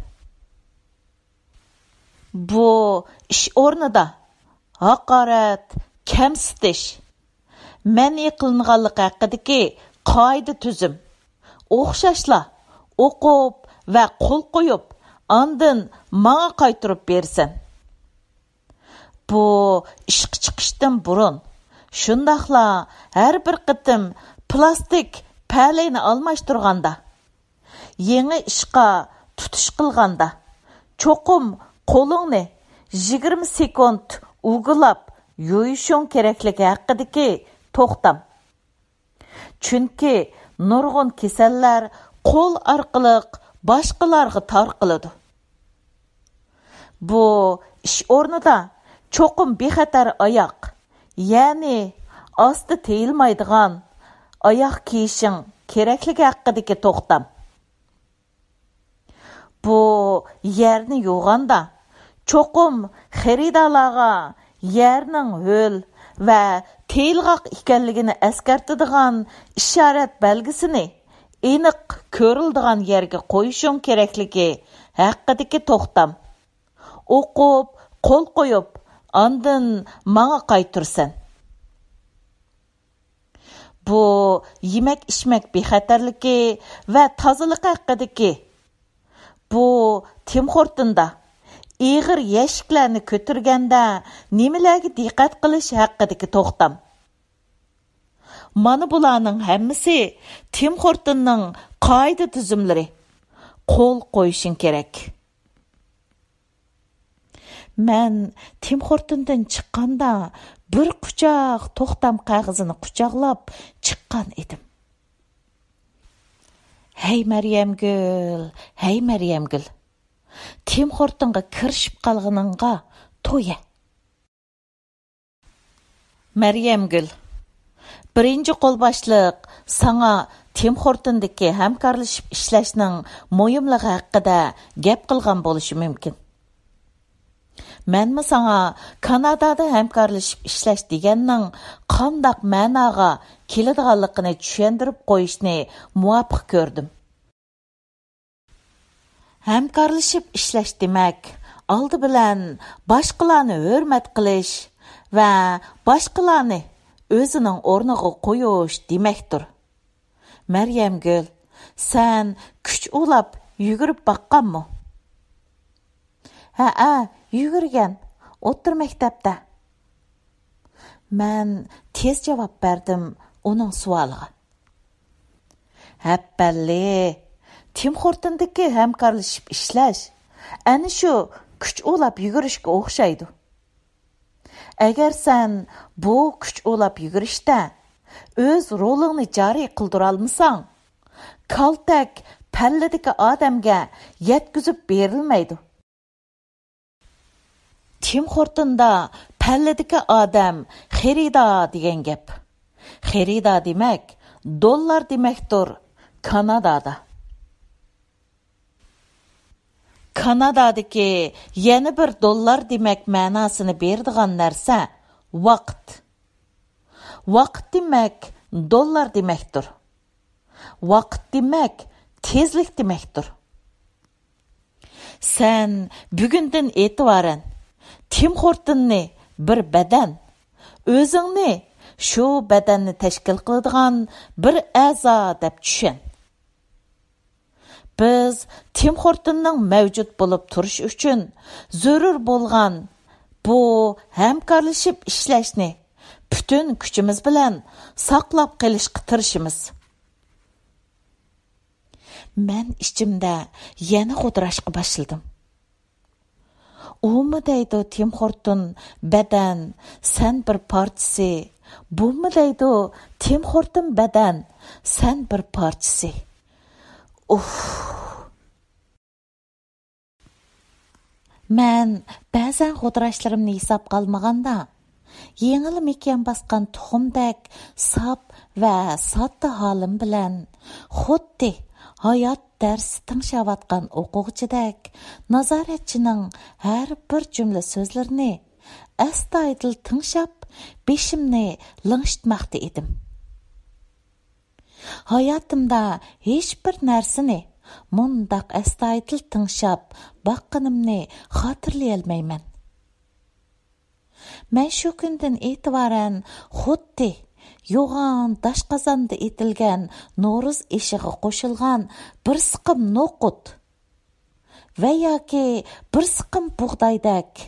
بۇ ئىش ئورنىدا ھاقارەت، كەمسىتىش مەنئى قىلىنغانلىقى ھەققىدىكى قائىدە-تۈزۈم. ئوخشاشلا ئوقۇپ ۋە قول قويۇپ، ئاندىن ماڭا قايتۇرۇپ بېرىسەن. بۇ ئىشقا چىقىشتىن بۇرۇن، شۇنداقلا ھەر بىر قېتىم پىلاستىك پەلەينى ئالماشتۇرغاندا، يېڭى ئىشقا تۇتۇش قىلغاندا، چوقۇم قولۇڭنى يىگىرمە سېكۇنت ئۇۋىلاپ يۇيۇشۇڭ كېرەكلىكى ھەققىدىكى توختام. چۈنكى نۇرغۇن كېسەللەر قول ئارقىلىق باشقىلارغا تارقىلىدۇ. بۇ ئىش ئورنىدا چوقۇم بىخەتەر ئاياق، يەنى ئاستى تېيىلمايدىغان ئاياق كىيىشىڭ كېرەكلىكى ھەققىدىكى توختام. بۇ يەرنى يۇغاندا، چوقۇم خېرىدارلارغا يەرنىڭ ھۆل ۋە تېيىلغاق ئىكەنلىكىنى ئەسكەرتىدىغان ئىشارەت بەلگىسىنى ئېنىق كۆرۈلىدىغان يەرگە قويۇشۇڭ كېرەكلىكى ھەققىدىكى توختام. ئوقۇپ، قول قويۇپ، ئاندىن ماڭا قايتۇرىسەن. بۇ يېمەك-ئىچمەك بىخەتەرلىكى ۋە تازىلىقى ھەققىدىكى، بۇ تىم خورتوندا ئېغىر يەشىكلەرنى كۆتۈرگەندە نېمىلەرگە دىققەت قىلىش ھەققىدىكى توختام. مانا بۇلارنىڭ ھەممىسى تىم خورتوننىڭ قائىدە-تۈزۈملىرى. قول قويۇشۇڭ كېرەك. مەن تىم خورتوندىن چىققاندا، بىر قۇچاق توختام قەغىزىنى قۇچاقلاپ چىققان ئىدىم. ھەي مەريەمگۈل، ھەي مەريەمگۈل، تىم خورتونغا كىرىشىپ قالغىنىڭغا تويە. مەريەمگۈل، بىرىنچى قول باشلىق ساڭا تىم خورتوندىكى ھەمكارلىشىپ ئىشلەشنىڭ مۇھىملىقى ھەققىدە گەپ قىلغان بولۇشى مۇمكىن. مەنمۇ ساڭا كانادادا ھەمكارلىشىپ ئىشلەش دېگەننىڭ قانداق مەناغا كېلىدىغانلىقىنى چۈشەندۈرۈپ قويۇشنى مۇۋاپىق كۆردۈم. ھەمكارلىشىپ ئىشلەش دېمەك، ئالدى بىلەن باشقىلارنى ھۆرمەت قىلىش ۋە باشقىلارنى ئۆزىنىڭ ئورنىغا قويۇش دېمەكتۇر. مەريەمگۈل، سەن كۈچ ئۇلاپ يۈگۈرۈپ باققانمۇ؟ ھەئە، يۈگۈرگەن، ئوتتۇرا مەكتەپتە. مەن تېز جاۋاب بەردىم ئۇنىڭ سوئالىغا. ھەپپەللى، تىم خورتوندىكى ھەمكارلىشىپ ئىشلەش ئەنە شۇ كۈچ ئۇلاپ يۈگۈرۈشكە ئوخشايدۇ. ئەگەر سەن بۇ كۈچ ئۇلاپ يۈگۈرۈشتە ئۆز رولۇڭنى جارى قىلدۇرالمىساڭ، كالتەك پەللىدىكى ئادەمگە يەتكۈزۈپ بېرىلمەيدۇ. تىم خورتوندا پەللىدىكى ئادەم خېرىدار دېگەن گەپ. خېرىدار دېمەك، دوللار دېمەكتۇر كانادادا. كانادادىكى يەنە بىر دوللار دېمەك مەناسىنى بېرىدىغان نەرسە ۋاقىت. ۋاقىت دېمەك دوللار دېمەكتۇر. ۋاقىت دېمەك تېزلىك دېمەكتۇر. سەن بۈگۈندىن ئېتىبارەن تىم خورتوننى بىر بەدەن، ئۆزۈڭنى شۇ بەدەننى تەشكىل قىلىدىغان بىر ئەزا دەپ چۈشەن. بىز تىم خورتوننىڭ مەۋجۇت بولۇپ تۇرۇشى ئۈچۈن زۆرۈر بولغان بۇ ھەمكارلىشىپ ئىشلەشنى پۈتۈن كۈچىمىز بىلەن ساقلاپ قېلىشقا تىرىشىمىز. مەن ئىچىمدە يەنە غودراشقا باشلىدىم. ئۇمۇ دەيدۇ تىم خورتون بەدەن، سەن بىر پارچىسى. بۇمۇ دەيدۇ تىم خورتون بەدەن، سەن بىر پارچىسى. ئۇف. مەن بەزەن غودراشلىرىمنى ھېسابقا ئالمىغاندا، يېڭىلا مېكىيان باسقان تۇخۇمدەك ساپ ۋە ساددا ھالىم بىلەن، خۇددى ھايات دەرسى تىڭشاۋاتقان ئوقۇغۇچىدەك، نازارەتچىنىڭ ھەر بىر جۈملە سۆزلىرىنى ئەستايىدىل تىڭشاپ، بېشىمنى لىڭشىتماقتا ئىدىم. ھاياتىمدا ھېچبىر نەرسىنى مۇنداق ئەستايىدىل تىڭشاپ باققىنىمنى خاتىرىلىيەلمەيمەن. مەن شۇ كۈندىن ئېتىبارەن خۇددى يوغان داش قازاندا ئېتىلگەن نورۇز ئېشىغا قوشۇلغان بىر سىقىم نوقۇت ۋە ياكى بىر سىقىم بۇغدايدەك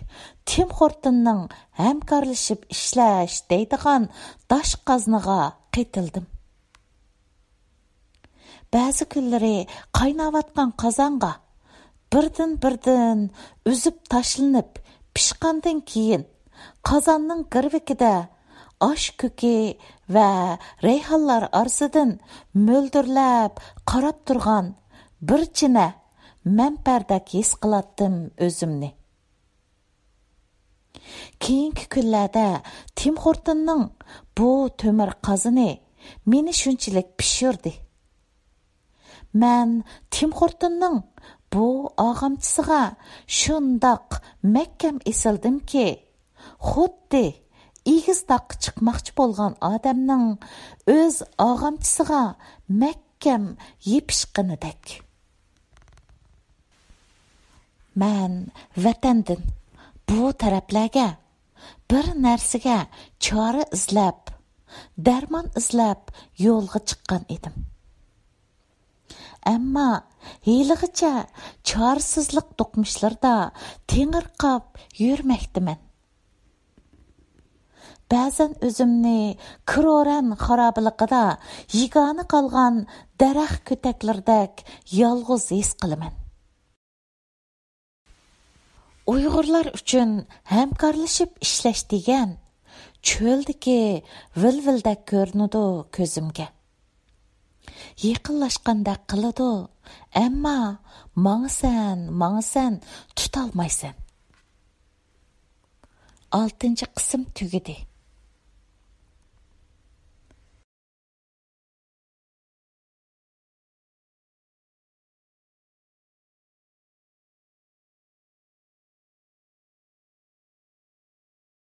تىم خورتوننىڭ ھەمكارلىشىپ ئىشلەش دەيدىغان داش قازنىغا قېتىلدىم. بەزى كۈنلىرى قايناۋاتقان قازانغا بىردىن-بىردىن ئۈزۈپ تاشلىنىپ پىشقاندىن كېيىن، قازاننىڭ گىرۋىكىدە ئاش كۆكى ۋە رەيھانلار ئارىسىدىن مۆلدۈرلەپ قاراپ تۇرغان بىر چىنە مەمپەردەك ھېس قىلاتتىم ئۆزۈمنى. كېيىنكى كۈنلەردە تىم خورتوننىڭ بۇ تۆمۈر قازىنى مېنى شۇنچىلىك پىشۇردى. مەن تىم خورتوننىڭ بۇ ئاغامچىسىغا شۇنداق مەھكەم ئېسىلدىمكى، خۇددى ئېگىز تاغقا چىقماقچى بولغان ئادەمنىڭ ئۆز ئاغامچىسىغا مەھكەم يېپىشقىنىدەك. مەن ۋەتەندىن بۇ تەرەپلەرگە بىر نەرسىگە چارە ئىزلەپ، دەرمان ئىزلەپ يولغا چىققان ئىدىم. ئەمما ھېلىغىچە چارىسىزلىق دوقمۇشلىرىدا تېڭىرقاپ يۈرمەكتىمەن. بەزەن ئۆزۈمنى كرورەن خارابىلىقىدا يېگانە قالغان دەرەخ كۆتەكلىرىدەك يالغۇز ھېس قىلىمەن. ئۇيغۇرلار ئۈچۈن ھەمكارلىشىپ ئىشلەش دېگەن چۆلدىكى ۋىلۋىلدەك كۆرۈنىدۇ كۆزۈمگە. يېقىنلاشقاندەك قىلىدۇ، ئەمما ماڭىسەن، ماڭىسەن، تۇتالمايسەن. ئالتىنچى قىسىم تۈگىدى.